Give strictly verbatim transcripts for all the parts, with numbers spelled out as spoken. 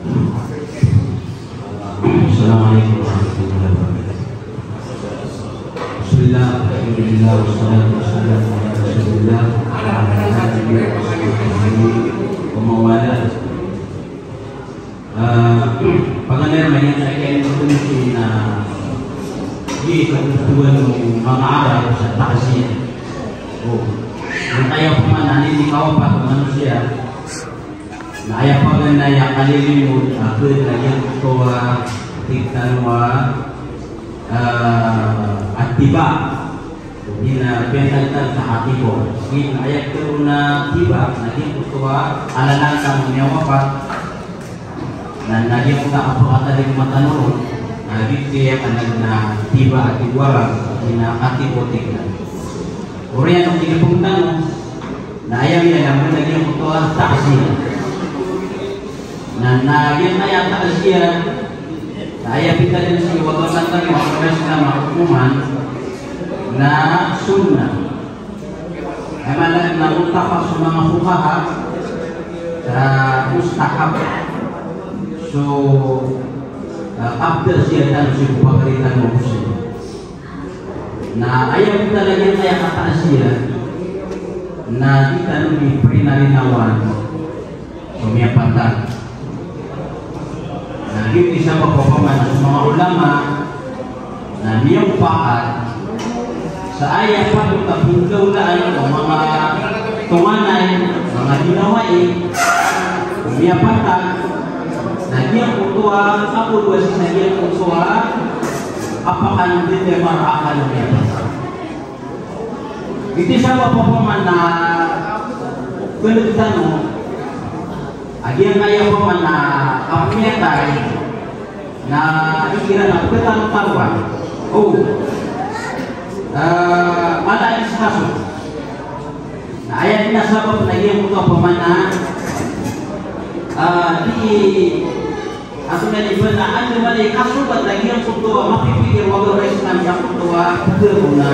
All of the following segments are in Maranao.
Assalamu alaikum warahmatullahi wabarakatuh. Bismillah, alhamdulillah, wassalatu wassalamu ala rasulillah, wa ala alihi wa sahbihi wa man walah. Ah, paganay a manga takian ko na di kagustuhan o manga Arab sa ta'ziyah. O, na aya pman a di kawapat o manosiya. Na aya paganay a kalilimod a kd na giyangkoto a tig tano a, ah, attiba'. Odi na piyatawag tano sa attiba'. Odi na aya kd na attiba', na giyangkoto a alalalan tano a miyawapat. Na, na giyangkoto a kapakatadima tano ron, na giyoto i kanan a attiba', attiba' a, odi na attiba' tig iran. Oriyan o kinipeng tano, na aya miyalamod na giyangkoto a ta'ziyah. Na, na giyangkaya ta'ziyah, na aya pitharo sii ko agama tano a Islam a hokoman na sunnah. Aya maana na muttafaq so manga fuqaha, ah, mustahab so, ah, pagta'ziyah tano sii ko pagari tano a Muslim. Na aya bo talaga a kata'ziyah na di tano di prinarinawan so miyapatay. Na giyoto i sabap a opama na so manga ulama na miyaopaat sa aya patot a pnggolaolaan o manga tonganay, manga ginawai, miyapatay, na giyangkoto a, ago ba sii na giyangkoto a kapakandedemar akal o miyapatay. Giyoto i sabap a opama na pnggolaolaan tano a giyangkaya opama na kapamiyatay na igira na pkhatarotaro. O, eh, mala i sa kaso. Na aya dn a sabap na giyangkoto a opama na, eh, di Antonaa i ba na anda man i kasobat a giyangkoto a mapipikir o agama Islam giyangkoto a pitharo na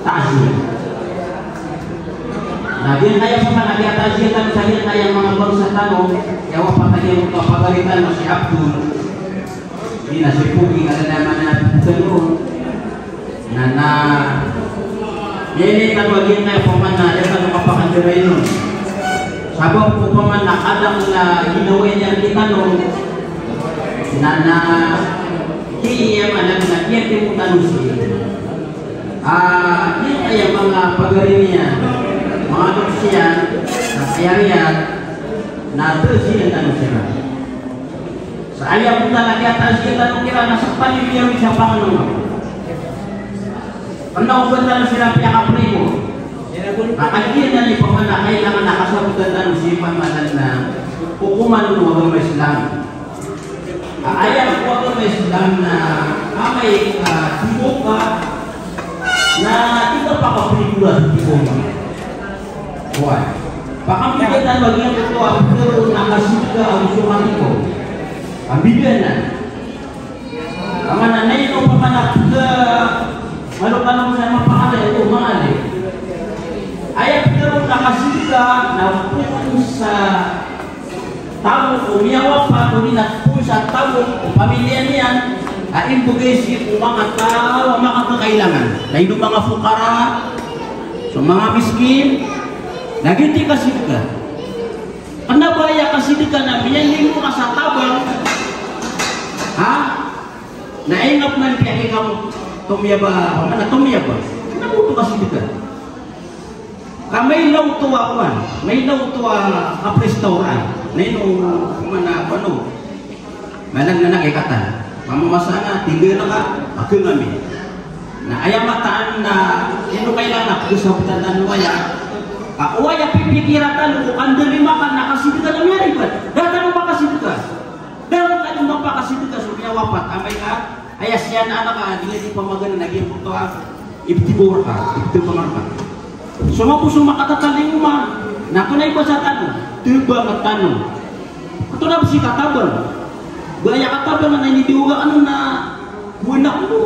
ta'ziyah. Na giyangkaya pman a kiyata'ziyah tano sa giyangkaya manga bangsa tano, aya wapat a giyangkoto a pagari tano si Abdul. Di na si Pogi, kada na mana pitharo. Na, na, aya tano a giyangkaya opama na, aya tano kapakandarain on. Sabap opama na, kadang na ginawai niyan rktano. Na, na, ki, aya maana na kiyatimo tano sii. Ah, giyangkaya manga pagari niyan, manga doksiyan, na kiyariyan, na ta'ziyah tano siran. Sa aya bo tano a kiyata'ziyah tano kiran na sa paliyo iyan sa pangaloman. Kna o ba tano siran piyakaprimo. Na kagiya na di pman a kailangan a kasabotan tano sii pamalan na hokoman o agama Islam. A, aya ko agama Islam na amay ka tibo ka na di ka pakaprimo a tibo ka. Oway. Pakambidaan tano a giyangkoto a pitharo na kasidka ago so matiko. Kambidaan na. Opama na ino opama na pitharo, malo ka na mapakala ito, mangalay. Aya pitharo na kasidka na poon sa taw o miyawapat, odi na poon sa taw o pamiliya niyan a imbgay sii ko manga taw a makakakailangan. Na ino manga fuqara, so manga miskin, na giyoto i kasidka. Kna ba aya kasidka na miyalimo ka sa tabang? Ha? Na ingap man kiyakikam tomiyaba, mana tomiyaba? Kna ba oto kasidka? Ka maila oto a kowan, maila oto a kapristawran. Na ino, mana, ano? Mailay na kiyakatan. Mamamasa na, tinggal ka, aken ami. Na aya mataan na ino kailangan a pkhasabotan tano aya. Ka o aya pipikiran tano ko kandalimaan na kasidka na miyaribat. Da tano makasidka. Da tano mapakasidka so miyawapat amay ka aya siyan anak a di nga di pamagana na giyangkoto a ibtibor ka, ibtibor ka. So mapos o makatatalingoma, na kna i ba sa tano, tabang tano. Oto na bs i katabang. Ba aya katabang na inidioga ano na buwan ako.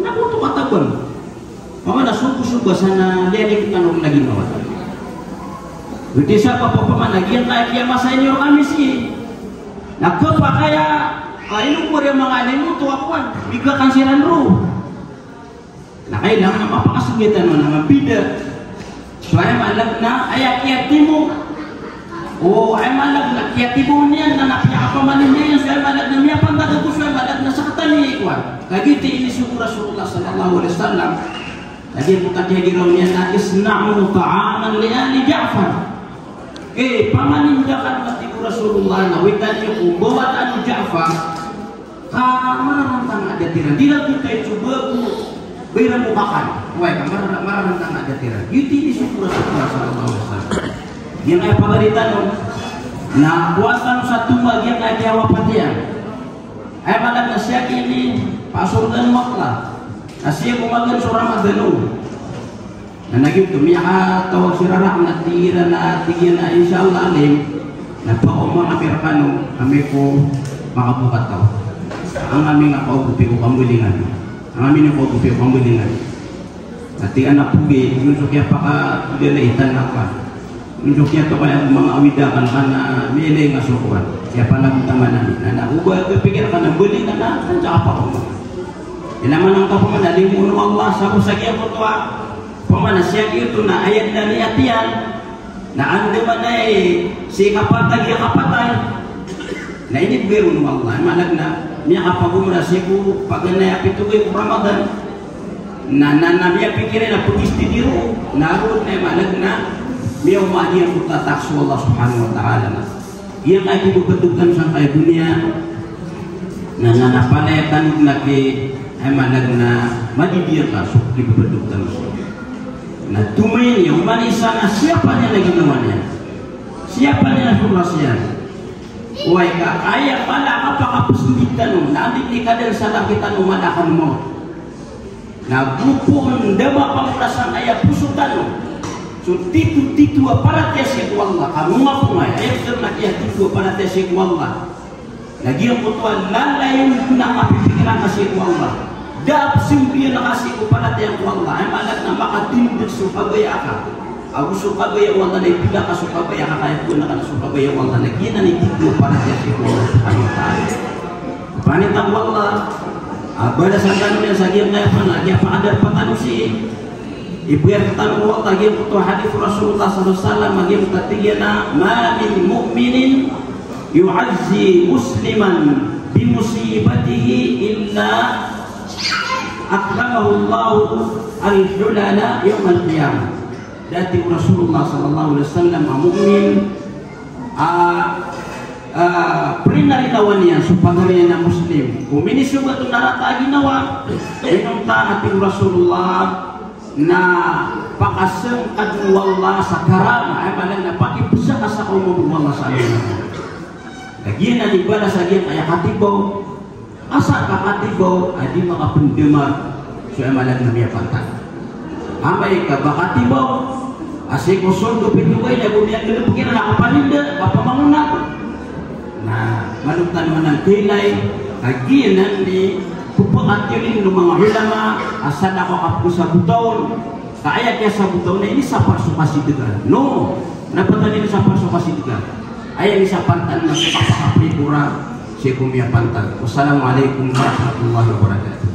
Na oto katabang. Mama na sogo-sogo sa na liyanik tano na ginawa tano. Giyoto i sabap a opama na giyangkaya kiyamasa niyo rkami sii. Na kapakay a, a, ino ko ri manga alim oto a kowan, bigakan siran ro. Na kailangan a mapakasagatan o na mabida. So aya maana na aya kiyatimo. O aya maana na kiyatimo niyan na, na piyakapamanin iyan, so aya maana na miyapantag ago so aya maana na sakatan i kowan. Kagiya tig iyan so Rasulullah sallallahu alaihi wasallam. Lagid o katharo iyan na, "Isna'u ta'aman li ali Ja'far." Eh, pamanin kano, tig o Rasulullah, na witani ko bawata o Ja'far. Ka mararantang a dati iran. Di lagid o kaito ba ko ba iran bo kakan. Oway, ka marara-, mararantang a dati iran. Giyoto i inisok o Rasulullah sallallahu alaihi wasallam. Giyangkaya pagari tano, na kowa tano sa toma giyangkaya kiyawapat iyan. Aya maana na siyaki ini, pasorga o Allah. Na siyaki ko magan so Ramadan o. Na lagid oto, miyakatawag siran rk na tig iran a, tig iyan a, "Insha Allah, alim, na pakaoma kami rkano, amay ko makaboka taw. Angkaami nga kaogopi ko kambalingan. Angkaami nga kaogopi ko kambalingan." Na tig iyan a pogi, on so kiyapaka-, tig iyan a itan a kowan. On so kiyatokayan ko manga awid akn ka na miyailay nga so kowan. Kiyapanagotaman ami. Na, na, o ba kapikir ka na bali ka na, na saka pakaoma. Aya maana na angkapoon na limo o Allah, sa ko sa giyangkoto a Pamana siyaki oto na aya dn a niyat iyan, na andamanaya i sii kapatay a kapatay. Na inibgay ron o Allah, aya maana na miyakapagomra sii ko paganay a pito gawii ko Ramadan. Na, na, na miyapikir iyan a pagistidi roo, na roo na aya maana na miyaoma iyan ko tatak so Allah subhanahu wa ta'ala na. Giyangkaya kibabadog tano sangkaya doniya, na, na, na palaya tano na ki, aya maana na madidiyaka so kibabadog tano. Na tomayin iyan, oman i isa na siyapa niyan a ginawa niyan. Siyapa niyan so oras iyan. Oway ka, aya mala a kapakapsndit tano, na anda i kadn sa laki tano mala a kano mawt. Na go pn da mapangorasan aya poso tano so titotito a paratiyaya sii ko Allah. Ka manga pongay, aya pn na kiyatito a paratiyaya sii ko Allah. Na giyangkoto a lalayon dn a kapipikiran ka sii ko Allah. Da a pzmbiyan ka sii ko paratiyaya ko Allah. Aya maana na makatindg so kabaya ka. Ago so kabaya o Allah na ipila ka so kabaya ka, kaya pn ka na so kabaya o Allah. Na giyanan i tito a paratiyaya sii ko Allah subhanahu wa ta'ala. Pangnin tano o Allah a balasan tano niyan sa giyangkaya pn a kiyapakadarpa tano sii. Ibayar tano o Allah giyangkoto a hadith o Rasulullah sallallahu alaihi wasallam a giyangkoto a tig iyan a, "Ma min mu'minin yu'azzi musliman bi musibatihi illa akramahu Allahu al-hulala yawmal qiyamah." Da a tig o Rasulullah sallallahu alaihi wasallam a mu'min a, a, prinarinawan iyan so pagari niyan a Muslim ko minisogat on a rata a ginawa, inonta a tig o Rasulullah na pakasngkadn o Allah sa karama, aya maana na pakipzakasaka o Allah sa alongan. Kagiya na di balas a giyangkaya katibaw, Asar ka katibaw a di makapndamar so aya maana na miyapantag. Amay ka ba katibaw a sii ko sold o pito gawii na go miyanggalbk iran a kapaninda, kapamangonat. Na manoto tano anan kailay, kagiya nan di pphakatiyolin o manga ulama a sadaka a kapkasabota on. Ka aya kiyasabota on na inisapar so kasidkaan. No, na patan inisapar so kasidkaan. Aya inisapar tano na so kapakaprikora sii ko miyapantag. Wassalamu alaikum warahmatullahi wabarakatuh.